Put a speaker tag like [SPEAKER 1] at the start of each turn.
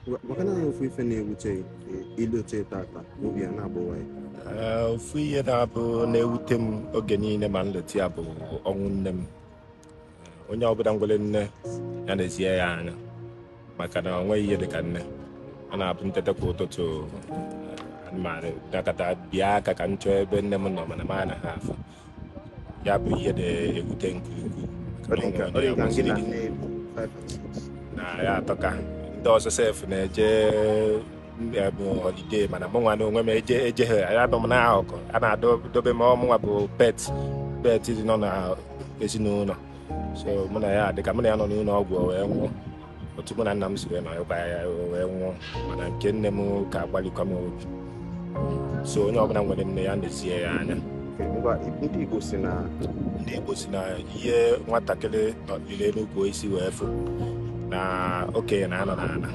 [SPEAKER 1] Maka na ofu ife na-ewute ilote tata, obi a na-agbawa ya.
[SPEAKER 2] Ee, ofu ihe na-abụ na-ewute m oge niile ma nleta ya bụ ọnwụ nne m. Onye ọbụla nwere nne ya na-ezie ya anya, maka na ọ nweghị ihe dị ka nne. Ọ na-abụ ntete kwa ụtụtụ, ma dakọta bịa aka ka m chọọ ebe nne m nọ, mana m anaghị afụ ya. Bụ ihe na-ewute nke ukwuu.
[SPEAKER 1] Ọ dị ka gị na nne bụ 5 and 6.
[SPEAKER 2] Na ya atọka ndị ọzọ sef na-eje ya bụ holiday, mana mụ nwa na onwe m eje ejeghe ya. Nọ m n'akụkụ, a na-adobe m. Ọmụnwa bụ pet pet dị nọ na ezinụlọ, so mụ na ya dịka mụ na ya nọ n'ụlọ ọgwụ, o wee nwụọ. Otu mụ na nna m si wee nọrọkwa ya, o wee nwụọ, mana nke nne m ka agbalikwa m obi. So onye ọbụla nwere nne ya nezie ya anya.
[SPEAKER 1] Okay, ngwa, ndị Igbo si na
[SPEAKER 2] Ndị Igbo si na ihe nwatakịrị nọliri n'ukwu isi wee fụ na okenye na-anọ n'ala.